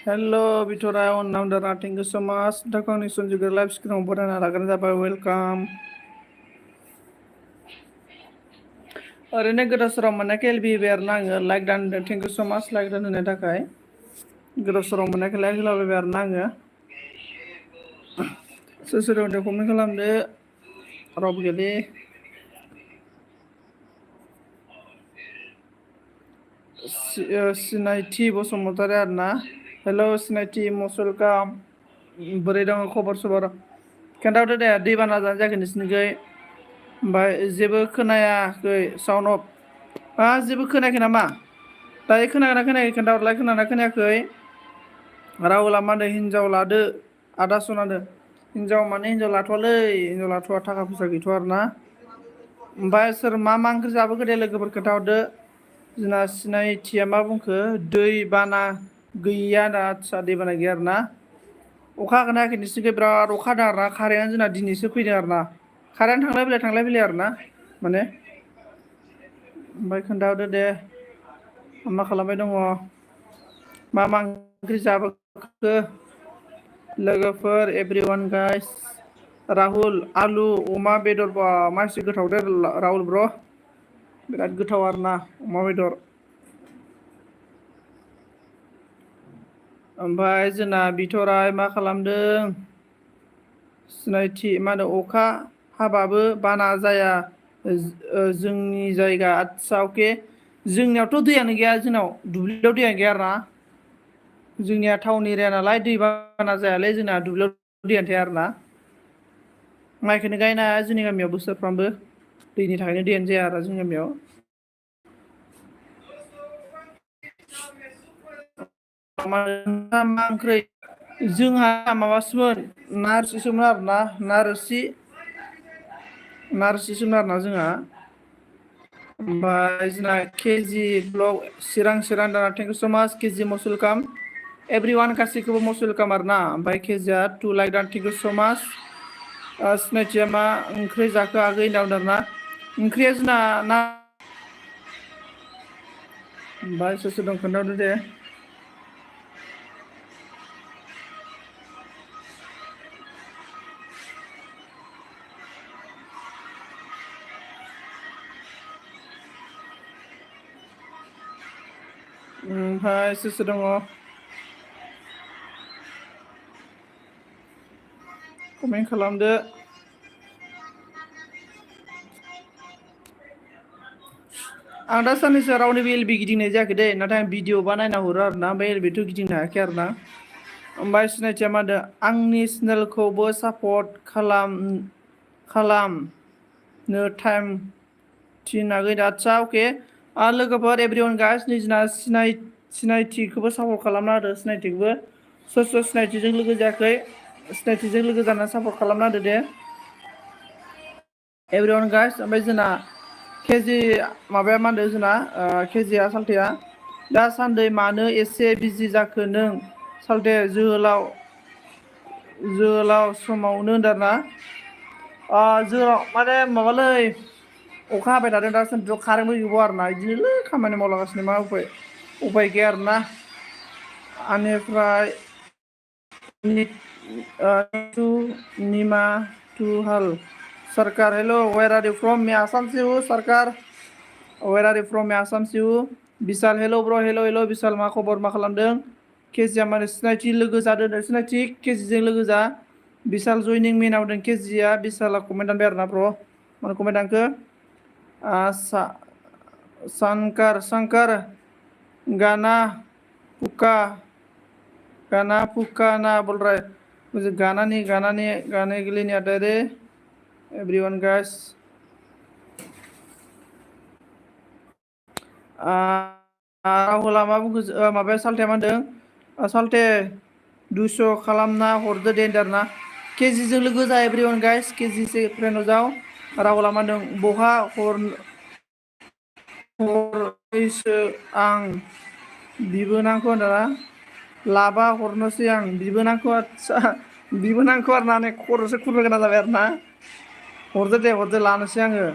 Hello, Victoria on Namdara. Thank you so much. The connection juga live screen buat anak akan dapat welcome. ओरैनो गोदाव सोराव मोननायखाय एलबिबाय आरो आङो लाइक दान थेंक इउ सो माच लाइक दान होनो थाखाय गोदाव सोराव मोननायखाय लाइक होलाबायबाय आरो आङो सोर सोर दं कमेन्ट खालामदो रावबो गैयालै सिनायथि बसुमतारी आरोना हेल' सिनायथि मस्ट वेलकाम बोरै दङ खबर सबर खोन्थाहरदो दे दैबाना जानो जायाखै नोंसिनिखै ओमफ्राय जेबो खोनायाखै साउन्ड अफ जेबो खोनायाखै नामा दायो खोनागोना खोनायाखै खोन्थाहरलाय खोनाना खोनायाखै राहुला मा होनदों हिनजाव लादो आदा सनादो हिनजाव माने हिनजाव लाथ'वालै हिनजाव लाथ'वा थाखा फैसा गैथ'आ आरो ना ओमफ्राय सोर मा ओंख्रि जाबोखो दे लोगोफोर खोन्थाहरदो जोंना सिनायथिया मा बुंखो दै बाना गैया दा आदसा दै बाना गैया आरो ना अखा हागोन हायाखै नोंसिनिखै बिराद अखा हादों आरो ना कारेन्टआ जोंना दिनैसो फैदों आरो ना कारेन्ट थांलाय फैलाय आरो ना माने ओमफ्राय खोन्थाहरदो दे मा खालामबाय दङ मा ओंख्रि जाबोखो लोगोफोर एभ्रिवान गाइस राहुल आलु अमा बेदर बा मानसि गोथाव दे राहुल ब्र बिराद गोथाव आरो ना अमा बेदर ओमफ्राय जोंना बिथराय मा खालामदों सिनायथि मा होनो अखा हाबाबो बाना जाया जोंनि जायगा आदसा अके जोंनियावथ' दैयानो गैया जोंनाव दुब्लियाव दैयानो गैया आरो ना जोंनिया टाउन एरिया नालाय दैबाना जायालै जोंना दुब्लियाव दैयानो थाया आरो ना माइखौनो गायनो हाया जोंनि गामियाव बोसोरफ्रामबो दैनि थाखायनो दैयानो जाया आरो जोंनि गामियाव मा ओंख्रि जोंहा माबासोमोन नारजिसोमोन आरो ना नारजिसोमोन आरोना जोंहा ओमफ्राय जोंना केजि ब्लग चिरां दाना थेंक इउ स' माच केजि मस्ट वेलकाम एभ्रिवान गासैखौबो मस्ट वेलकाम आरो ना ओमफ्राय केजिआ 2 लाइक दान थेंक इउ स' माच सिनायथिया मा ओंख्रि जाखो आगै होनना बुंदों आरोना ओंख्रिया जोंना ना ओमफ्राय सोर सोर दं खोन्थाहरदो दे ओमफ्राय सोर सोर दङ कमेन्ट खालामदो आं दा साननैसो रावनिबो एलबि गिदिंनाय जायाखै दे नाथाय आं भिडिअ बा नायना हरो आरो ना ओमफ्राय एलबिथ' गिदिंनो हायाखै आरो ना ओमफ्राय सिनायथिया मा होनदों आंनि चेनेलखौबो सापर्ट खालामनो टाइम थिनाखै आदसा अके लोगोफोर एभ्रिवान गाइस निजना सिनायथिखौबो सापर्ट खालामना होदो सिनायथिखौबो सोर सिनायथिजों लोगो जायाखै सिनायथिजों लोगो जाना सापर्ट खालामना होदो दे एभ्रिवान गाइस ओमफ्राय जोंना केजि माबाया मा होनदों जोंना केजिया साल्थेया दासान्दि मानो एसे बिजि जाखो नों साल्थे जोहोलाव समावनो होनदों ना जोहोलाव माने माबालै अखा हाबाय थादों दासान्दिथ' कारेन्टबो गैबावा आरो ना बिदिनोलै खामानि मावलागासिनो मा उफाय गैया आरो ना आंनिफ्राय निमा टु हाल सरकार hello' where are you from मे आसाम से हूँ सरकार वेर आर इउ फ्रम मे आसाम से हूँ बिशाल हेल' ब्र हेल' बिशाल मा खबर मा खालामदों केजिया माने सिनायथि लोगो जादों सिनायथि केजिजों लोगो जा बिशाल जयनिं मेन आवदों केजिया बिशाला कमेन्ट दानबाय आरो ना ब्र माने कमेन्ट दानखो शंकर गाना पुका ना बोल रहा है मुझे गाने के लिए नहीं आता रे एवरीवन गाइस राहुला मा बुंखो माबाया साल्थेया मा होनदों साल्थे 200 खालामना हरदो दे होनदों आरोना केजिजों लोगो जा एवरीवन गाइस केजि से फ्रेन्डआव जाओ राहुला मा होनदों बहा हरनोसो आं बिबोनांखौ होनदोंना लाबा हरनोसै आं बिबोनांखौ आदसा बिबोनांखौ आरो ना खर'सो खुरनो गोनां जाबाय आरो ना हरदो लानोसै आङो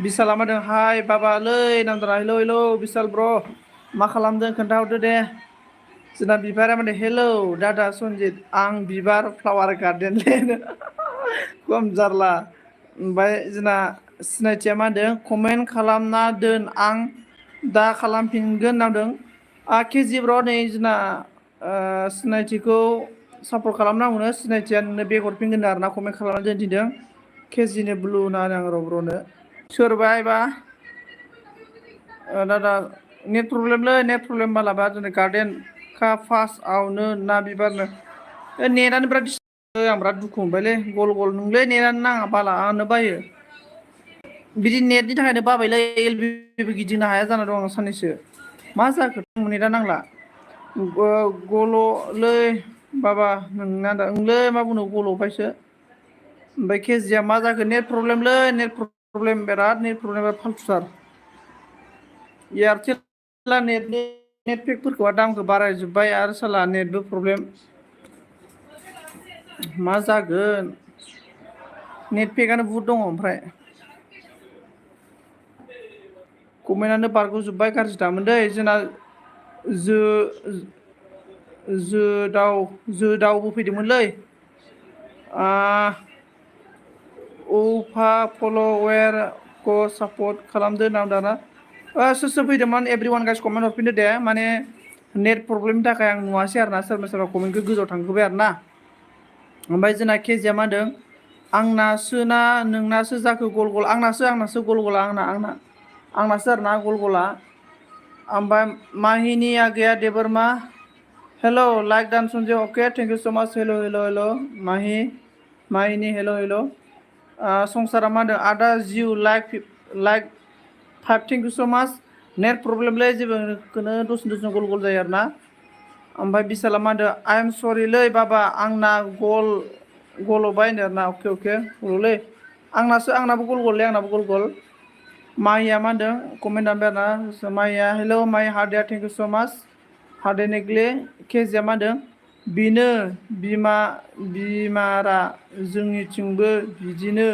बिशाला मा होनदों हाय बाबालै नामदारा हेल' बिशाल ब्र मा खालामदों खोन्थाहरदो दे जोंना बिबारा माने हेलौ दादा सनजित आं बिबार फ्लावार गार्डेन लेनो खम जारला ओमफ्राय जोंना सिनायथिया मा होनदों कमेन्ट खालामना दोन आं दा खालामफिनगोन होनदों केजिब्र' नै जोंना सिनायथिखौ सापर्ट खालामनांगौनो सिनायथिया नोंनो बेग हरफिनगोन आरो ना कमेन्ट खालामना दोनथिदों केजिनो ब्लु होना आं रब्र'नो सोरबायबा दादा नेट प्रब्लेमलै नेट प्रब्लेम मालाबा दिनै गार्डेन खा फार्स्टआवनो ना बिबारनो नेटआनो बिराद आं बिराद दुखु मोनबायलै गल गल नोंलै नेटआनो नाङा बाला आंनो बायो बिदि नेटनि थाखायनो बाबायलै एल बिबो गिदिंनो हाया जाना दं आं साननैसो मा जाखो नेटआ नांला गल'लै बाबा नोंना ओंलै मा बुंनो गल'बायसो ओमफ्राय केजिया मा जाखो नेट प्रब्लेमलै नेट प्रब्लेम बिराद नेट प्रब्लेम फाल्थुथार एयारटेल नेटपेकफोरखौ दामखौ बारायजोब्बाय आरो साला नेटबो प्रब्लेम मा जागोन नेटपेकआनो बुहुद दङ ओमफ्राय कमेन्टआनो बारग'जोब्बाय गाज्रि दामोन दै जोंना दाउबो फैदोंमोनलै उफा फल'वेरखौ सापर्ट खालामदो होनना दाना सोर सोर फैदोंमोन एभ्रि वान गाइस कमेन्ट हरफिनदो दे माने नेट प्रब्लेमनि थाखाय आं नुवासै आरो ना सोरबा सोरबा कमेन्टखौ गोजौआव थांहोबाय आरो ना ओमफ्राय जोंना केजिया मा होनदों आंनासो ना नोंनासो जाखो गल गल आंनासो गल गला आंनासो आरोना गल गला ओमफ्राय माहिनि आगैया देबोरमा हेल' लाइक दान सनजय अके थेंक इउ स' माच हेल' माहिनि हेल' संसारा मा होनदों आदा जिउ लाइक 5 थेंक इउ स' माच नेट प्रब्लेमलै जेबोखौनो दसेनो गल गल जायो आरो ना ओमफ्राय बिसाला मा होनदों आइ एम सरिलै बाबा आंना गल'बाय होनदों आरोना अके गल'लै आंनाबो गल गललै आंनाबो गल गल माहिया मा होनदों कमेन्ट दानबाय आरोना माहिया हेल' माहि हार्दिया थेंक इउ स' माच हार्देनेग्ले केजिया मा होनदों बेनो बिमारा जोंनिथिंबो बिदिनो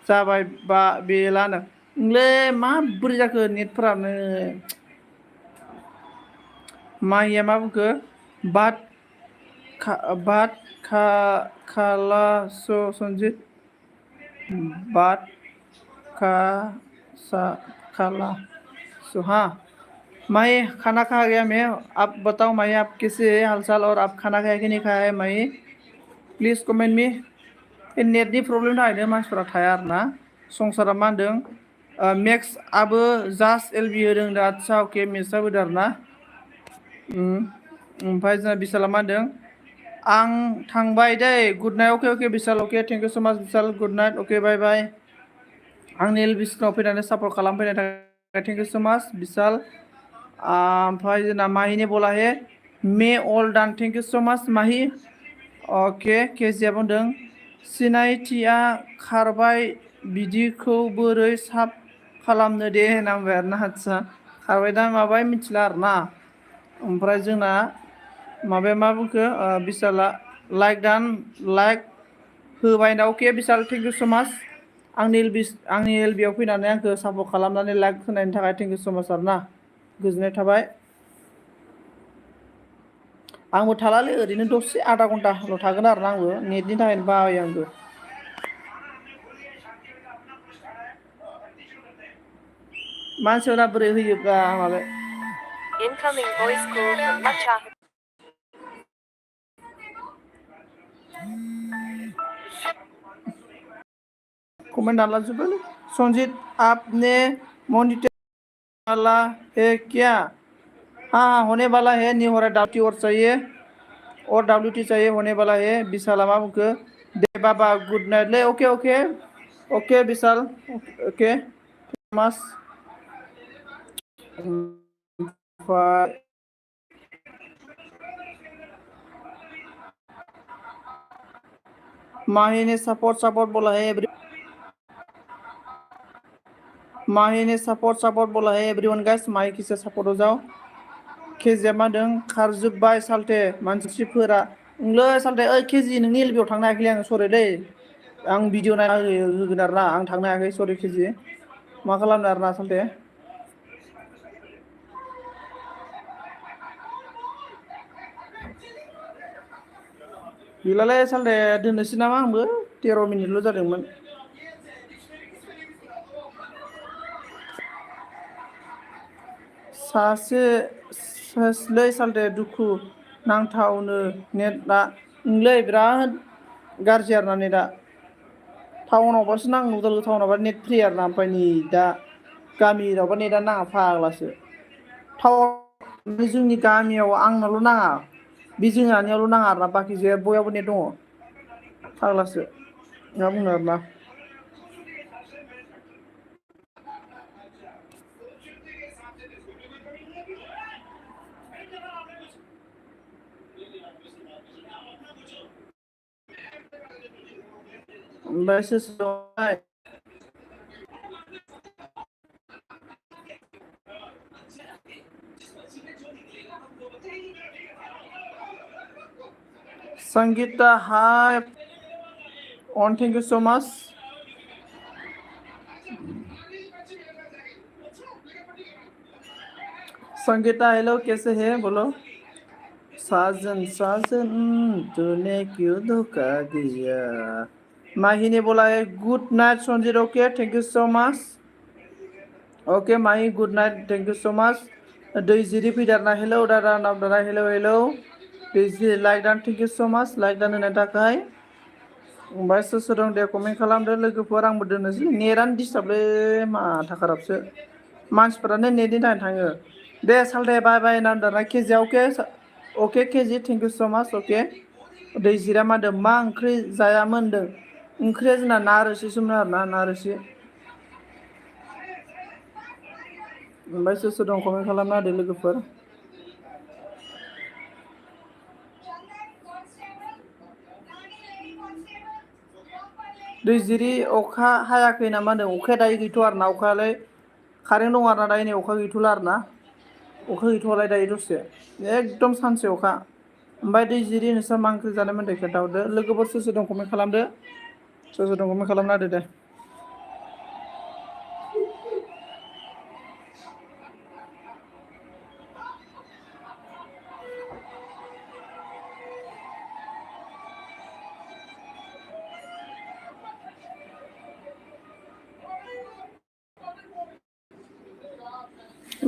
जाबाय बा बेलानो नोंलै माबोरै जाखो नेटफोरानो माहिया मा बुंखो बाद खाला सनजित बात का खाला हाँ माही खाना खा गया मैं आप बताओ माही आप कैसे है हाल चाल और आप खाना खाया कि नहीं खाया है माही प्लिज कमेन्ट मी नेटनि प्रब्लेम थाखायनो मानसिफोरा थाया आरो ना संसारा मा होनदों मेक्सआबो जास्ट एलबि होदों आदसा अके मेक्सआबो होदों आरो ना ओमफ्राय जोंना बिसाला मा होनदों आं थांबाय दै good night okay Vishal okay thank you so' माच बिसाल गुड नाइट अके बाय बाय आंनि एलबिसिनाव फैनानै सापर्ट खालामफैनाय थाखाय थेंक इउ स' माच बिसाल ओमफ्राय जोंना माहिनि बलाहे मे अल डान थेंक इउ स' माच माहि अके केजिया बुंदों सिनायथिया खारबाय बिदिखौ बोरै साब खालामनो दे होनना बुंबाय आरोना आदसा खारबाय दा माबाय मिथिला आरोना ओमफ्राय जोंना माबाया मा बुंखो बिसाला लाइक होबाय ना अके बिसाल थेंक इउ स' माच आंनि एलबिआव फैनानै आंखौ सापर्ट खालामनानै लाइक होनायनि थाखाय थेंक इउ स' माच आरोना गोजोननाय थाबाय आंबो थालालै ओरैनो दसे आधा घन्टाल' थागोन आरोना आंबो नेटनि थाखायनो बायो आंबो मानसिफोरा बोरै होयोब्ला माबा Incoming voice call from Macha. Comment डाला जुबल संजीत आपने मॉनिटर वाला है क्या हाँ होने वाला है नहीं हो रहा WT और चाहिए और WT चाहिए होने वाला है विशाल मा बुंखो दे बाबा गुड नाइट ले ओके विशाल ओके मास माही ने सपोर्ट बोला है माही ने सपोर्ट बोला है एवरीवन गाइस माही किसे सपोर्ट हो जाओ केजिया मा होनदों खारजोब्बाय सालथे मानसिफोरा नोंलै सालथे ओइ केजि नोंनि एलबिआव थांनो हायाखैलै आं सरि दै आं भिडिअ नायना होगोन आरोना आं थांनो हायाखै सरि केजि मा खालामनो आरोना सालथे गैलालै सालथे दोननोसै नामा आंबो 13 मिनिटल' जादोंमोन। सासे सासेलै सालथे दुखु नांथावनो नेटआ नोंलै बिराद गाज्रि आरोना नेटआ टाउनावबासो नाङो उदालगुरि टाउनावबा नेट फ्रि आरोना ओमफ्राय नै दा गामि एरियावबा नेटआ नाङा फाग्लासो टाउन जोंनि गामियाव आंनाल' नाङा बे जोंहानियावल' नाङा आरोना बाखि बयहाबो नेट दङ फाग्लासो मा बुंनो आरोना ओमफ्राय सोर सोर दंलाय संगीता हाय on thank you so much Sangeeta hello कैसे है बोलो साजन साजन तूने क्यों धोखा दिया माही ने बोला है good night Sanjeet okay thank you so much okay Mahi good night thank you so much दैजिरि फैदारना हेलो दादा नावदारा हेलो हेलो दैजिरि like done thank you so much like done होनायनि थाखाय ओमफ्राय सोर सोर दं दे कमेन्ट खालामदो लोगोफोर आंबो दोननोसै नेटानो डिस्टार्बलै माथा खाराबसो मानसिफोरानो नेटनि थाखाय थाङो दे सालथे बाय बाय नावदारा केजिया अके अके केजि थेंक इउ स' माच अके दैजिरा मा होनदों मा ओंख्रि जायामोन होनदों ओंख्रिया जोंना ना रोसिसोमोन आरोना ना रोसि ओमफ्राय सोर सोर दं कमेन्ट खालामना होदो लोगोफोर दैजिरि अखा हायाखै नामा होनदों अखाया दायो गैथ'आ आरोना अखायालाय कारेन्ट दं आरोना दायो नै अखा गैथ'ला आरोना अखा गैथ'आलाय दायो दसे एकदम सानसे अखा ओमफ्राय दैजिरि नोंस्रा मा ओंख्रि जानायमोन दे खोन्थाहरदो लोगोफोर सोर सोर दं कमेन्ट खालामदो सोर सोर दं कमेन्ट खालामना होदो दे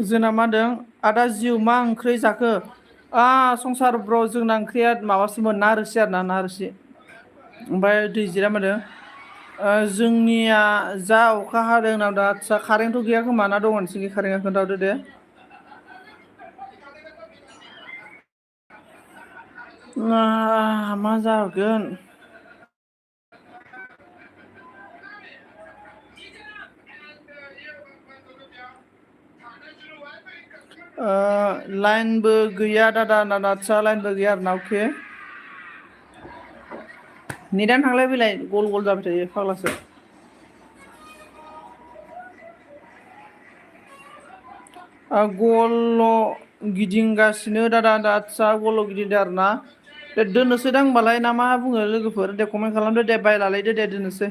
जोंना मा होनदों आदा जिउ मा ओंख्रि जाखो संसार ब्र जोंना ओंख्रिया माबासोमोन ना रोसि आरोना ना रोसि ओमफ्राय दैजिरा मा होनदों जोंनिया जा अखा हादों ना दा आदसा कारेन्टथ' गैया खोमा ना दङ नोंसिनिखै कारेन्टआ खोन्थाहरदो दे मा जागोन लाइनबो गैया दादा ना आदसा लाइनबो गैया आरोना अके नेटानो थांलाय फैलाय गल गल जाबाय थायो फाग्लासो गल' गिदिंगासिनो दादा आदसा गल' गिदिंदो आरोना दे दोननोसै दां होनबालाय ना मा बुङो लोगोफोर दे कमेन्ट खालामदो दे बाय लालायदो दे दोननोसै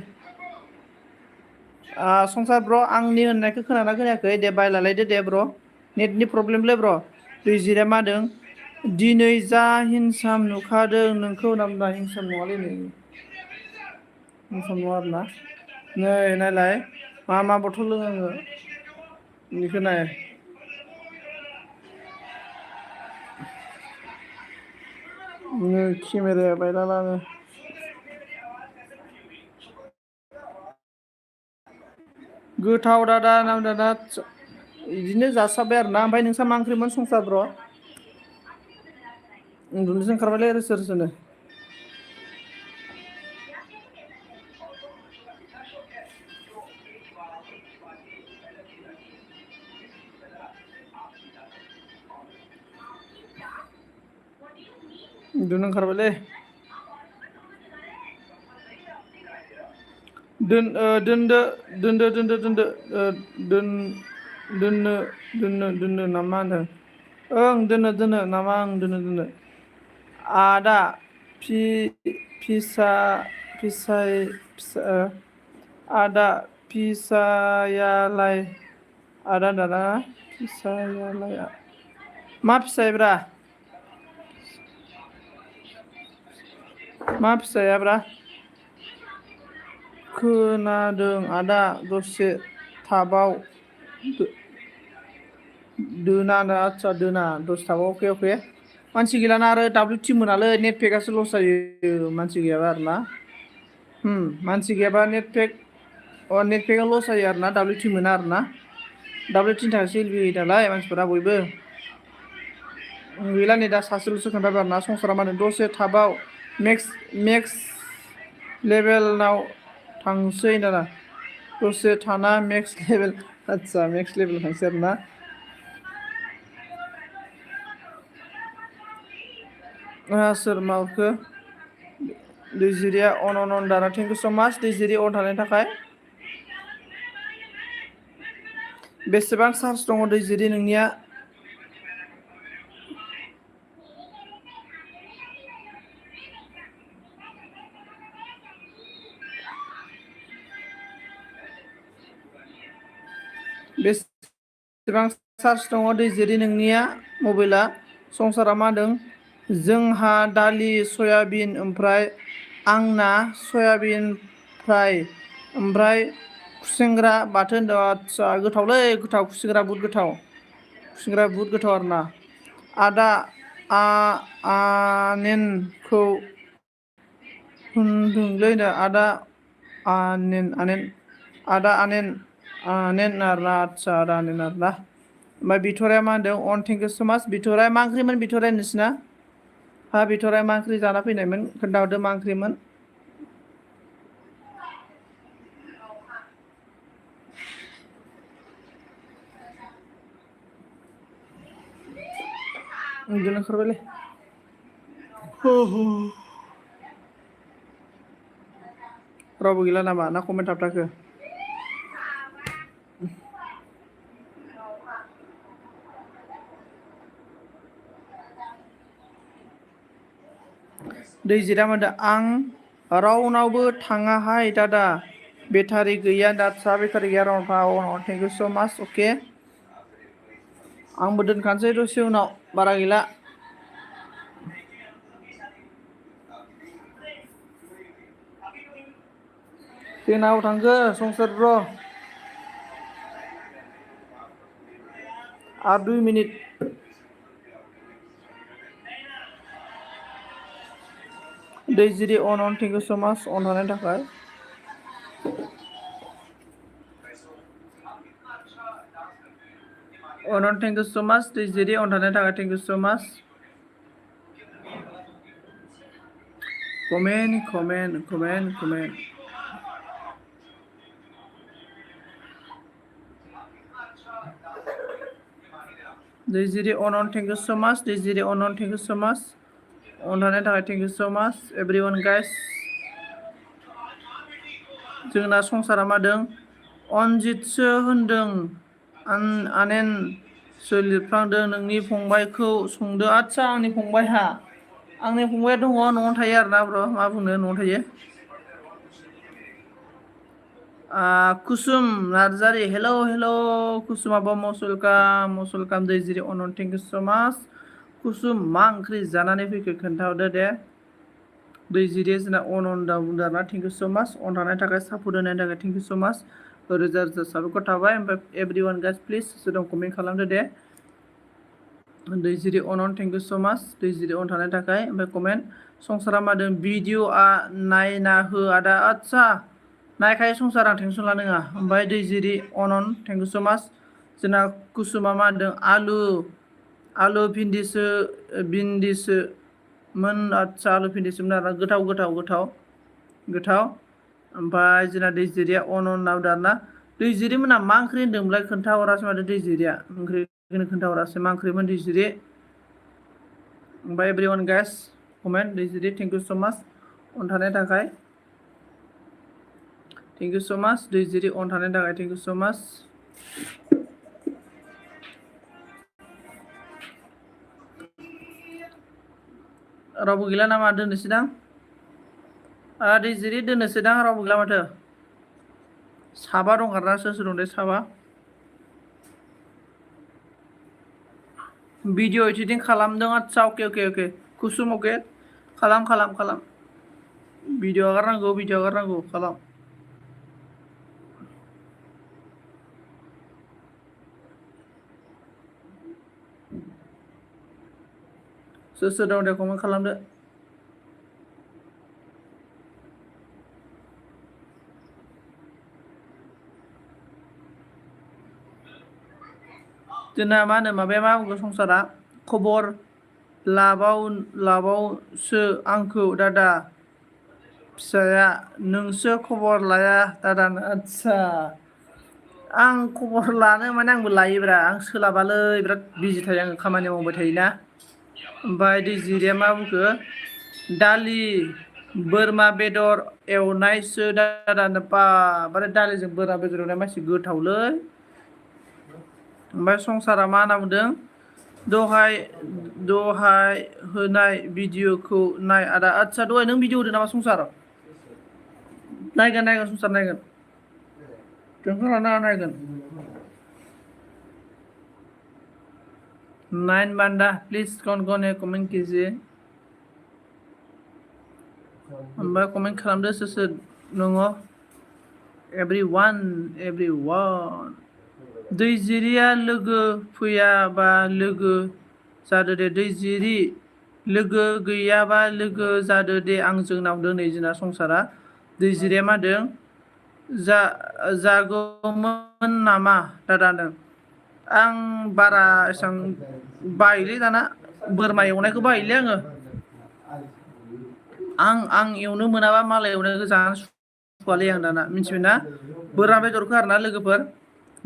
संसार ब्र आंनि होननायखौ खोनाना खोनायाखै दे बाय लालायदो दे ब्र नेटनि प्रब्लेमलै ब्र दैजिरिया मा होनदों दिनै जा हिनसाम नुखादों नोंखौ होनना हिनसाम नङालै नै हिनसाम नङा आरोना नै नायलाय मा बथल लोङो आङो बेखौ नाय केमेराया बायलालानो गोथाव दादा नावदादा बिदिनो जासाबबाय आरोना ओमफ्राय नोंस्रा मा ओंख्रिमोन संसार ब्र उन्दुनोसो ओंखारबायलै रोसो रोसोनो उन्दुनो ओंखारबायलै दोननो ना मा होनदों ओं दोनो नामा दोनो आदा आदा फिसायालाय आदा दादा फिसायालाय मा फिसायब्रा मा फिसायाब्रा खोनादों आदा दसे थाबाव दोना आदसा दोना दसे थाबाव अके मानसि गैलाना आरो WT मोनालै नेट पेकआसो लस जायो मानसि गैयाबा आरोना मानसि गैयाबा नेट पेकआ लस जायो आरोना WT मोना आरोना WTनि थाखाय सेलफि होयो नालाय मानसिफोरा बयबो गैला नै दा सासेल'सो खोन्थाबाय आरोना संसारा मा होनो दसे थाबाव मेक्स लेभेलाव थांसै दाना दसे थाना मेक्स लेभेल आदसा मेक्स लेभेलाव थांसै आरोना सोर मावखो दैजिरिया अन दाना थेंक इउ स' माच दैजिरि अन थानायनि थाखाय बेसेबां चार्ज दङ दैजिरि नोंनिया बेसेबां चार्ज दङ दैजिरि नोंनिया मबाइला संसारा मा होनदों जोंहा दालि सयाबिन ओमफ्राय आंना सयाबिन फ्राय ओमफ्राय खुसेंग्रा बाथोन आदसा गोथावलै गोथाव खुसेंग्रा बुहुद गोथाव आरोना आदा आनेनखौ होनदोंलै आदा आनेन आरोना आदसा आदा आनेन आरोना ओमफ्राय बिथराया मा होनदों अन थेंक इउ स' माच बिथराया मा ओंख्रिमोन बिथराया नोंसिना बिथराया मा ओंख्रि जाना फैनायमोन खोन्थाहरदो मा ओंख्रिमोन उन्दुनो ओंखारबायलै रावबो गैला नामा ना कमेन्ट थाबथाखो दैजिरा होनदों आं रावनावबो थाङाहाय दादा बेटारि गैया दादसा बेटारि गैया रावनाव थेंक इउ स' माच अके आंबो दोनखानोसै दसे उनाव बारा गैला ट्रेनाव थांखो संसार ब्र आरो 2 मिनिट दैजिरि अन थेंक इउ स' माच अन थानायनि थाखाय अन थेंक इउ स' माच दैजिरि अन थानायनि थाखाय थेंक इउ स' माच कमेन्ट दैजिरि अन थेंक इउ स' माच दैजिरि अन थेंक इउ स' माच अन थानायनि थाखाय थेंक इउ स' माच एभ्रिवान गाइस जोंना संसारा मादों अनजितसो होनदों आनेनसो लिरफ्लांदों नोंनि फंबायखौ संदो आदसा आंनि फंबायआ दङ न'आवनो थायो आरोना ब्र मा बुंनो न'आवनो थायो कुसुम नार्जारि हेलौ कुसुम आब' मस्ट वेलकाम दैजिरि अन थेंक इउ स' माच कुसुम मा ओंख्रि जानानै फैखो खोन्थाहरदो दे दैजिरिया जोंना अन बुंदों आरोना थेंक इउ स' माच अन थानायनि थाखाय सापर्ट होनायनि थाखाय थेंक इउ स' माच रोजा साबायखर थाबाय ओमफ्राय एभ्रिवान गाइस प्लिज सोरदों कमेन्ट खालामदो दे दैजिरि अन थेंक इउ स' माच दैजिरि अन थानायनि थाखाय ओमफ्राय कमेन्ट संसारा मादों भिडिअ'आ नायना हो आदा आदसा नायखायो संसार आं टेनसन लानाङा ओमफ्राय दैजिरि अन थेंक इउ स' माच जोंना कुसुमा मा होनदों आलु भिन्दिसोमोन आदसा आलु भिन्दिसोमोन आरोना गोथाव ओमफ्राय जोंना दैजिरिया अन होनना बुंदों आरोना दैजिरि मोना मा ओंख्रि होनदोंमोनलाय खोन्थाहरासै माथो दैजिरिया ओंख्रिखौनो खोन्थाहरासै मा ओंख्रिमोन दैजिरि ओमफ्राय एभ्रिवान गाइस कमेन्ट दैजिरि थेंक इउ स' माच अन थानायनि थाखाय थेंक इउ स' माच दैजिरि अन थानायनि थाखाय थेंक इउ स' माच रावबो गैला नामा दोननोसैदां दैजिरि दोननोसैदां रावबो गैला माथो साबा दं आरोना सोर दं दे साबा भिडिअ एडिटिं खालामदों आदसा अके कुसुम अके खालाम भिडिअ आगारनांगौ खालाम। सोर दं दे कमेन्ट खालामदो। जोंना मा होनो माबाया मा बुंगोन संसारा खबर लाबावसो आंखौ दादा फिसाया नोंसो खबर लाया दादानो आदसा आं खबर लानो माने आंबो लायोब्रा आं सोलाबालै बिराद बिजि थायो आङो खामानि मावबाय थायोना। ओमफ्राय दैजिरिया मा बुंखो दालि बोरमा बेदर एवनायसो दादानो बारे दालिजों बोरमा बेदर एवनाय मानसि गोथावलै। ओमफ्राय संसारा मा होनना बुंदों दहाय होनाय भिडिअखौ नाय आदा आदसा दहाय नों भिडिअ होदों नामा संसार? नायगोन संसार नायगोन टेनसन लानाङा नायगोन। 9 बान्दा प्लिज कौन है कमेंट कीजिए। ओमफ्राय कमेंट खालामदो सोर दङ एभ्रिवान दैजिरिया लोगो फैयाबा लोगो जादो दे दैजिरि लोगो गैयाबा लोगो जादो दे आंजों नावदों नै जोंना संसारा। दैजिरिया मा होनदों जागौमोन नामा दादानो आं बारा एसां बायोलै दाना बोरमा एवनायखौ बायोलै आं एवनो मोनाबा मालाय एवनायखौ जानो सुखुवालै आं दाना मिथिबायना बोरमा बेदरखौ आरोना लोगोफोर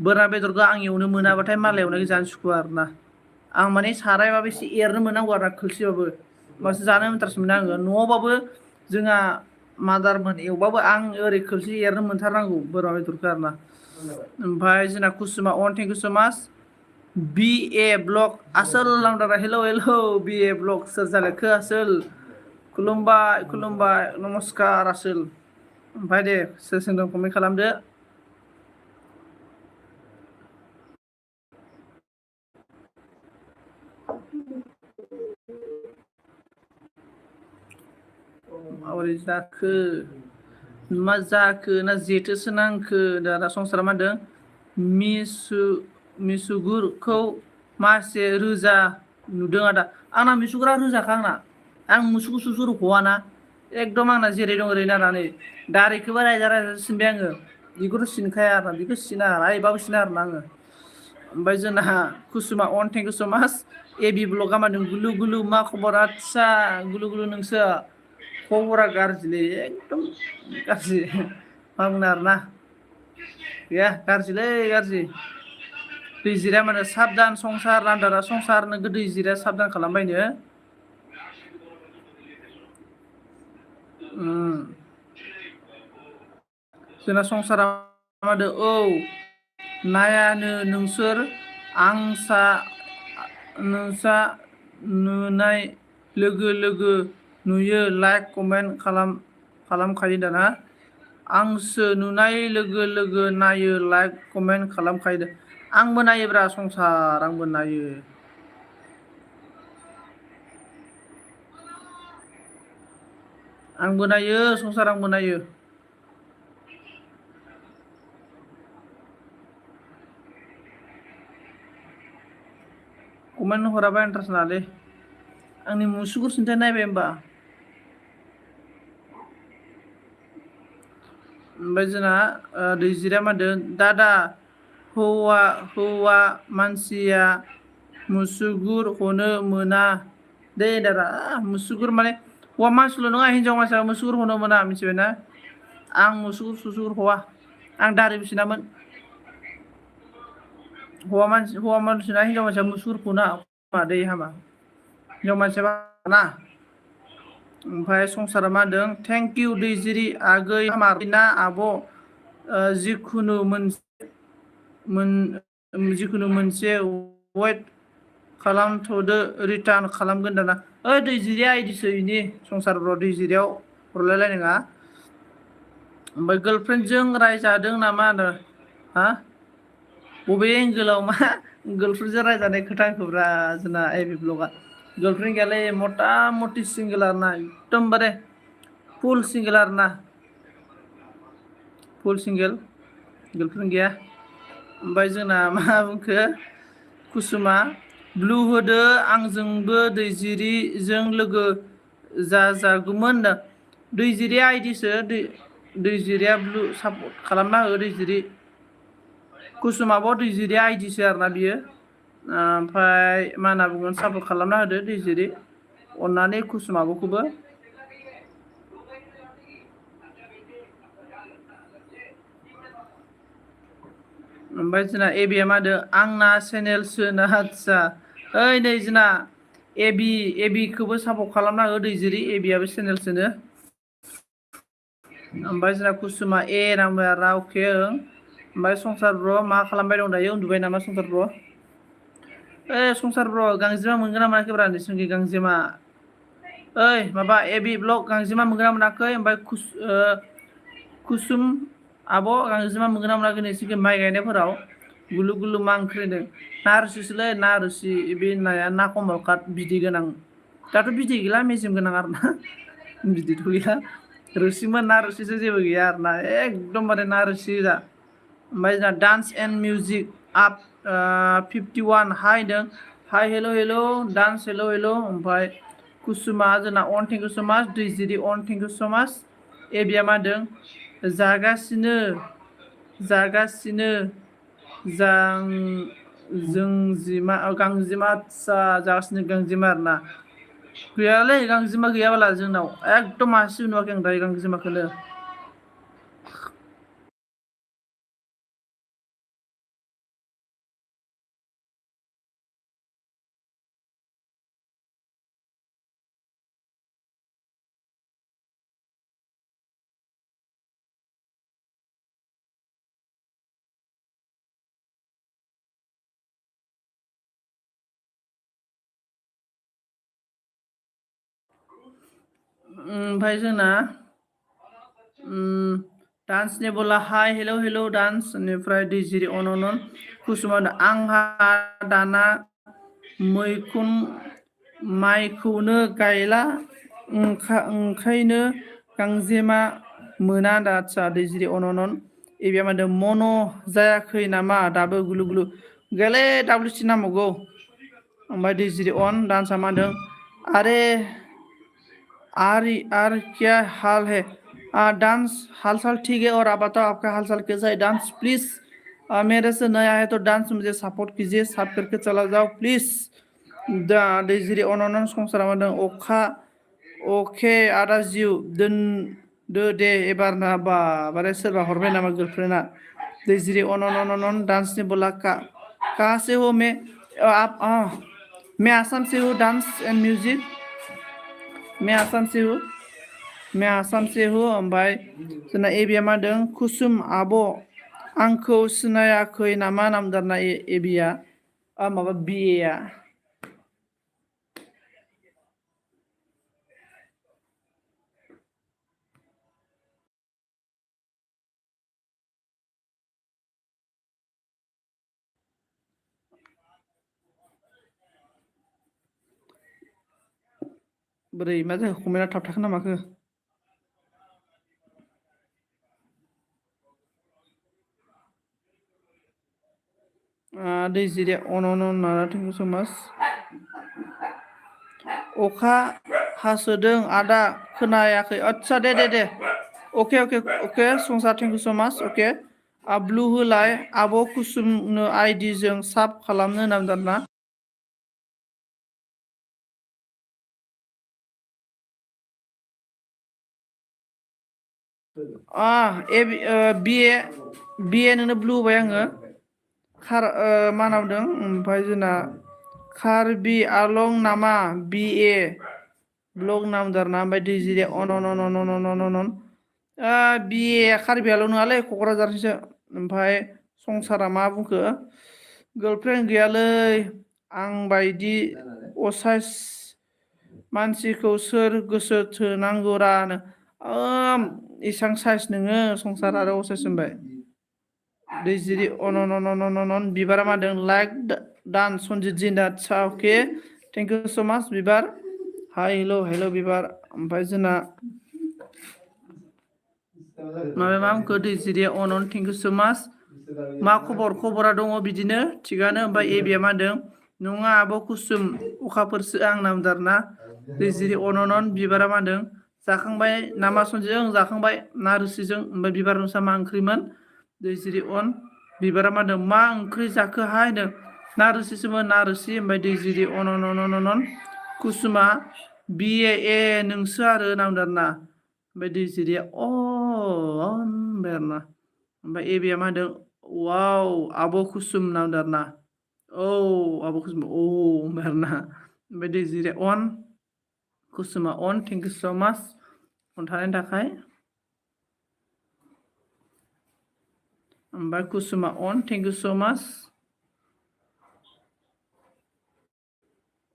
बोरमा बेदरखौ आं एवनो मोनाबाथाय मालाय एवनायखौ जानो सुखुवा आरोना। आं माने सारायबाबो एसे एरनो मोननांगौ आरो खोलसिबाबो होमबासो जानो इन्टारेस्ट मोनो आङो। न'आवबाबो जोंहा मादारमोन एवबाबो आं ओरै खोलसे एरनो मोनथारनांगौ बोरमा बेदरखौ आरोना। ओमफ्राय जोंना कुसुमा थेंक इउ सो माच BA ब्लग आसोल नामदारा हेलौ BA ब्लग सोर जालायखो आसोल खुलुमबाय नमस्कार आसोल। ओमफ्राय दे सोर सोंदों कमेन्ट खालामदो। माबोरै जाखो मा जाखो ना जेथोसो नांखो दाना संसारा मा होनदों मिसुगुरखौ मासे रोजा नुदों आदा आंना मिसुगुरा रोजाखा आं मुसुगुर सुसुर हवाना एकदम आंना जेरै दं ओरै नायनानै दारिखौबो रायजा सिनबाय आङो बिखौथ' सिनखाया आरो बिखौ सिना रायबाबो सिना आरोना आङो। ओमफ्राय जोंना कुसुमा थेंक इउ सो माच AB ब्लगा मा होनदों गुलु गुलु मा खबर आदसा गुलु नोंसो खबरा गाज्रिलै एकदम गाज्रि मा बुंनो आरोना गैया गाज्रिलै गाज्रि। दैजिरिया माने साबधान संसार रान्दारा संसार नोगोद दैजिरिया साबधान खालामबायनो। जोंना संसारा मादो औ नायानो नोंसोर नोंसा नुनाय लोगो नुयो लाइक कमेन्ट खालामखायो दाना आंसो नुनाय लोगो नायो लाइक कमेन्ट खालामखायो। आंबो नायोब्रा संसार आंबो नायो। संसार आंबो नायो। कमेन्ट हराबा इन्टारेस्ट नाङालै। आंनि मुसुगुर सिन्थाय नायबाय होमबा? ओमफ्राय जोंना दैजिरिया मा होनदों दादा हौवा मानसिया मुसुगुर हनो मोना दे दादा मुसुगुर माने हौवा मानसिल' नङा हिनजाव मानसिया मुसुगुर हनो मोना मिथिबायना। आं मुसुगुर सुसुगुर हवा आं दारिबो सिनामोन। हौवा मानसिना हिनजाव मानसिया मुसुगुर फना दै हामा हिनजाव मानसिया ना। ओमफ्राय संसारा मा होनदों थेंक इउ दैजिरि आगै ना आब' जिखुनु मोनसे वेट खालामथ'दो रिटार्न खालामगोन दाना ओइ दैजिरिया इदिसो इनि संसार दैजिरियाव हरलायलाय नङा। ओमफ्राय गार्लफ्रेन्डजों रायजादों नामा होनो हा बबे एंगोलाव मा गार्लफ्रेन्डजों रायजानाय खोथा होखोब्रा जोंना AB ब्लगआ गार्लफ्रेन्ड गैयालै मथा मथि सिंगोल आरोना एकदमबारे फुल सिंगेल आरो ना फुल सिंगेल गर्लफ्रेन्ड गैया ओमफ्राय जोंना मा बुंखो कुसुमा ब्लु होदो आंजोंबो दैजिरिजों लोगो जाजागौमोन दैजिरि आइडिसो दैजिरिया ब्लु सापर्ट खालामना हो दैजिरि कुसुमाबो दैजिरि आइडिसो आरोना बियो ओमफ्राय मा होनना बुंगोन सापर्ट खालामना होदो दैजिरि अननानै कुसुमाबोखौबो ओमफ्राय जोंना एबिया मा होदो आंना चेनेलसो ना आदसा ओइ नै जोंना एबिखौबो सापर्ट खालामना हो दैजिरि एबियाबो चेनेलसोनो ओमफ्राय जोंना कुसुमा ए नांबाय आरोना अके ओमफ्राय संसार ब्र मा खालामबाय दं दायो उन्दुबाय नामा संसार ब्र संसार ब्र गांजेमा मोनगोन ना मोनाखैब्रा नोंसोरनि गांजेमा ओइ माबा एबि ब्लग गांजेमा मोनगोन ना मोनाखै ओमफ्राय कुसुम आब' गांजेमा मोनगोन ना मोनाखै नोंसोरनि माइ गायनायफोराव गुलु गुलु मा ओंख्रि होनदों ना रोसिसोलै ना रोसि बे नाया ना कमल काट बिदै गोनां दाथ' बिदै गैला मेजेम गोनां आरो ना बिदैथ' गैया रोसिमोन ना रोसिसो जेबो गैया आरो ना एकदमबारे ना रोसि दा ओमफ्राय जोंना डान्स एन्ड मिउजिक आप 51 हाय होनदों हाय हेल' डान्स हेल' ओमफ्राय कुसुमा जोंना अन थेंक इउ स' माच दैजिरि अन थेंक इउ स' माच एबिया मा होनदों जागासिनो गांजेमा आदसा जागासिनो गांजेमा आरो ना गैयालै गांजेमा गैयाबाला जोंनाव एकदम मासेबो नुवाखै आं दायो गांजेमाखौनो ओमफ्राय जोंना डान्सनि बोला हाय हेल' डान्स बेनिफ्राय दैजिरि अन कुसुमा आंहा दाना माइखौनो गायला ओंखायनो गांजेमा मोना दा आदसा दैजिरि अन एबिया मा होनदों मन' जायाखै नामा दाबो गुलु गुलु गैयालै WC नांबावगौ ओमफ्राय दैजिरि अन डान्सआ मा होनदों आरे आर क्या हाल है डांस हाल चाल ठीक है और आप बताओ आपका हाल चाल कैसा है डांस प्लीज मेरे से नया है तो डांस मुझे सपोर्ट कीजिए सब करके चला जाओ प्लीज दैजिरि अनन संसारा मा होनदों अखा अके आदा जिउ दोनदो दे एबार ना बारे सोरबा हरबाय नामा गार्लफ्रेन्डआ दैजिरि अनन डांसनि बोला कहाँ से हो मैं आसाम से हूँ डांस एंड म्यूजिक मैं आसाम से हूँ ओमफ्राय जोंना एबिया मा होनदों कुसुम आब' आंखौ सिनायाखै नामा नामदारना एबिया माबा बिएआ बोरै मा जाखो कमेन्टआ थाबथाखो ना माखो दैजिरि अन थेंक इउ स' माच अखा हासोदों आदा खोनायाखै आदसा दे अके संसार thank you so' much okay blue होलाय आब' कुसुमनो आइडिजों साब खालामनो नामदारना बिए नोंनो ब्लु होबाय आङो मा नामदों ओमफ्राय जोंना कार्बि आलं नामा बिए ब्लग नामदारना ओमफ्राय दैजिरि अन बिए कार्बि आलं नङालै क'क्राझारनिसो ओमफ्राय संसारा मा बुंखो गार्लफ्रेन्ड गैयालै आं बायदि असाइस मानसिखौ सोर गोसो थोनांगौरा इसां साइस नोङो संसार आरो असाइस होनबाय दैजिरि अन बिबारा मा होनदों लाइक डान सनजित जिना okay thank you so' much बिबार हाय हेल' बिबार ओमफ्राय जोंना माबा मामखौ दैजिरिया अन थेंक इउ सो माच मा खबरा दङ बिदिनो थिगानो ओमफ्राय एबिया मा होनदों नङा आब' कुसुम अखाफोरसो आं नामदारना दैजिरि अननन बिबारा मा होनदों जाखांबाय नामा सनजों जाखांबाय ना रोसिजों ओमफ्राय बिबार नोंसा मा ओंख्रिमोन दैजिरि अन बिबारा मा होनदों मा ओंख्रि जाखोहाय होनदों ना रोसिसोमोन ना रोसि ओमफ्राय दैजिरि अन कुसुमा बि ए नोंसो आरो नामदारना ओमफ्राय दैजिरिया अन होनबाय आरोना ओमफ्राय एबिया मा होनदों वाव आब' कुसुम नामदारना औ आब' कुसुम औ होनबाय आरोना ओमफ्राय दैजिरिया अन कुसुमा अन थेंक इउ स' माच फन थानायनि थाखाय ओमफ्राय कुसुमा अन थेंक इउ स' माच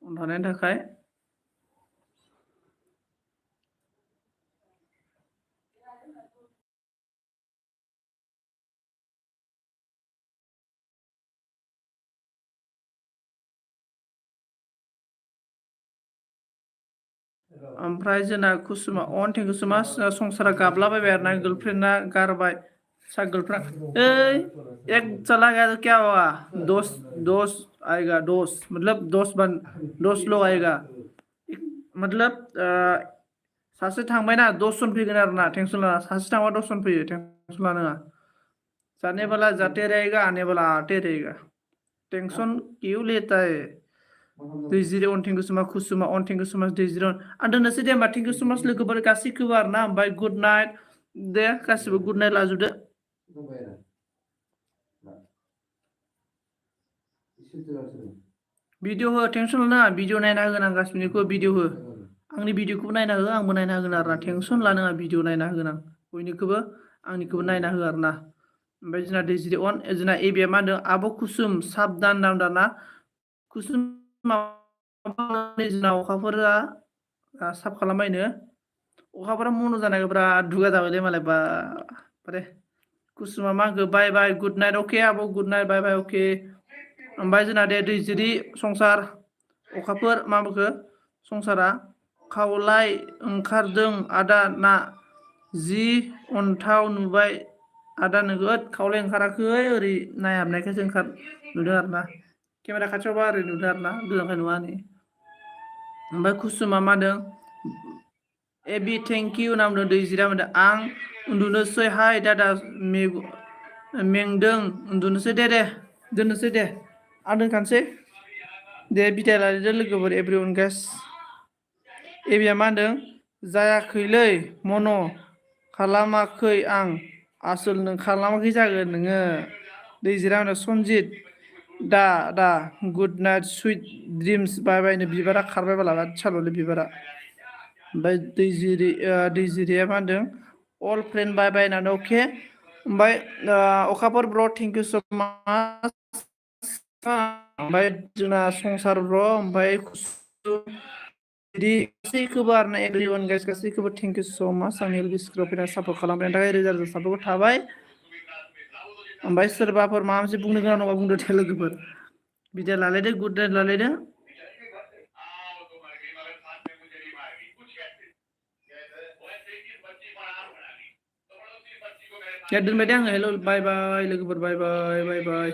फन थानायनि थाखाय ओमफ्राय जोंना कुसुमा अन थेंक इउ स' माच संसारा गाबलाबायबाय आरोना गार्लफ्रेन्डआ गारबाय सा गार्लफ्रेन्ड एक चला गया तो क्या होगा दोस्त आएगा दोस्त मतलब दोस्त लोग आएगा मतलब सासे थांबायना 10 जन फैगोन आरोना टेंसन लाना सासे थांबा 10 जन फैयो टेंसन लानाङा जाने वाला जाते रहेगा आने वाला आते रहेगा टेंशन क्यों लेता है दैजिरि अन थेंक इउ सो माच कुसुमा अन थेंक इउ सो माच दैजिरि अन आं दोननोसै दे होमबा थेंक इउ सो माच लोगोफोर गासैखौबो आरोना ओमफ्राय गुड नाइट दे गासिबो गुड नाइट लाजोबदो भिडिअ हो टेंसन लानाङा भिडिअ नायना होगोन आं गासिनिखौबो भिडिअ हो आंनि भिडिअखौबो नायना हो आंबो नायना होगोन आरोना टेंसन लानाङा भिडिअ नायना होगोन आं बयनिखौबो आंनिखौबो नायना हो आरोना ओमफ्राय जोंना दैजिरि अन जोंना एबिया मा होनदों आब' कुसुम साबधान नामदारना कुसुम जोंना अखाफोरा साफ खालामबायनो अखाफोरा मन' जानायखौ बिराद दुगा जाबायलै मालाय बारे कुसुमा मा होनखो बाय बाय गुड नाइट अके आब' गुड नाइट बाय बाय अके ओमफ्राय जोंना दे दैजिरि संसार अखाफोर मा बुंखो संसारा खावलाय ओंखारदों आदा ना जि अन्थाव नुबाय आदा नोगोद खावलाय ओंखाराखै ओरै नायहाबनायखायसो नुदों आरोना केमेरा खाथियावबा ओरै नुदों आरोना गोजानखाय नुवा नै ओमफ्राय कुसुमा मा होनदों एबि थेंक इउ होनना बुंदों दैजिरिया बुंदों आं उन्दुनोसै हाय दादा मेंदों उन्दुनोसै दे दोननोसै दे आं दोनखानोसै दे बिदाय लादो लोगोफोर एभ्रिवान गाइस एबिया मा होनदों जायाखैलै मन' खालामाखै आं आसोल नों खालामाखै जागोन नोङो दैजिरिया होनदों सनजित दा गुड नाइट सुइट ड्रिम्स बाय बायनो बिबारा खारबाय बाला बादसाल'लै बिबारा ओमफ्राय दैजिरिया मा होनदों अल फ्रेन्ड बाय बाय होननानै अके ओमफ्राय अखाफोर ब्र थेंक इउ स' माच ओमफ्राय जोंना संसार ब्र ओमफ्राय बिदि गासैखौबो आरोना एभ्रिवान गाइस गासैखौबो थेंक इउ स' माच आंनि एलबि स्क्रिप्टआव फैनानै सापर्ट खालामनायनि थाखाय रोजा रोजा सापर्ट थाबाय ओमफ्राय सोरबाफोर माबा मोनसे बुंनो गोनां दंबा बुंदो दे लोगोफोर बिदाय लालायदो गुड नाइट लालायदो दोनबाय दे आङो हेल' बाय बाय लोगोफोर बाय बाय बाय बाय